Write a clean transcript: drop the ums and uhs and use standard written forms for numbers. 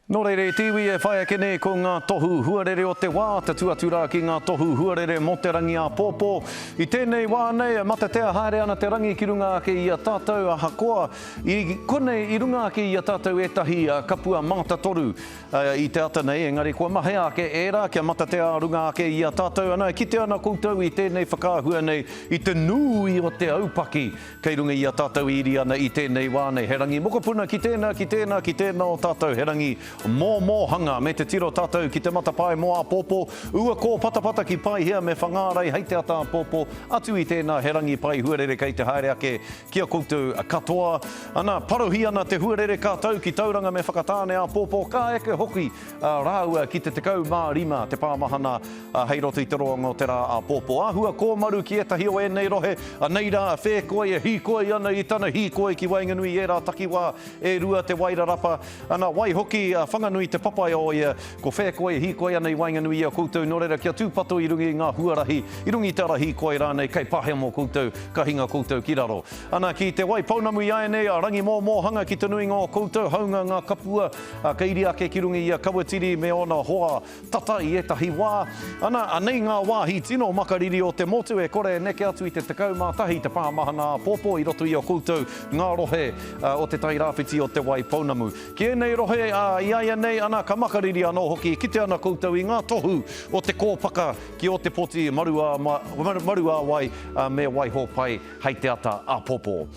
Nō reira e te iwi e whai ake nei ko ngā tohu huarere o te wā, tatū atu rā ki ngā tohu huarere mō te rangi āpōpō. I tēnei wā nei e matatea haere ana te rangi ki runga ake i a tātou ahakoa i konei i runga ake i a tātou ētahi kapua mātatoru i te ata nei engari kua mahea ake ērā kia matatea a runga ake i a tātou ana e kite ana koutou i tēnei whakaahua nei i te nui o te aupaki Kei runga i a tātou e iri ana i tēnei wā nei, he rangi mokopuna ki tēnā, ki tēnā, ki tēnā o tātou, he rangi mōmōhanga me te tiro tātou ki te matapae mō āpōpō, ua kōpatapata ki Paihia me Whangārei hei te ata āpōpō, atu i tēnā he rangi pai huarere kei te haere ake ki a koutou katoa. Ana, parohi ana te huarere ka tau ki Tauranga me Whakatāne āpōpō, ka eke hoki rāua ki te 15 te pāmahana hei roto i te roanga o te rā āpōpō. Āhua kōmaru ki ētahi o ēnei rohe, anei rā a Whēkoi e hīkoi ana i tana hīkoi ki waenganui i ērā takiwā e rua te Wairarapa, ana, waihoki a Whanganui te papai o ia, ko Whēkoi e hīkoi ana i waenganui i a koutou, nō reira kia tūpato i runga i ngā huarahi, i runga i te ara hīkoi rānei, kei pahemo koutou, ka hinga koutou ki raro. Ana, ki Te Waipounamu iāianei, a Rangimōmōhanga ki te nuinga o koutou, haunga ngā kapua, ka iri ake ki runga i a Kawatiri me ōna hoa tata i ētahi wā. Ana, anei ngā wāhi tino makariri o te motu e kore e neke atu i te 11 te pāmahana āpōpō i roto i a koutou ngā rohe o Te Tai Rāwhiti o Te Wai Pounamu. Ki ēnei rohe, ā, iāianei, ana, ka makariri anō hoki, kite ana koutou i ngā tohu o te kōpaka ki Ōtepoti, Maruāwai me Waihōpai hei te ata āpōpō.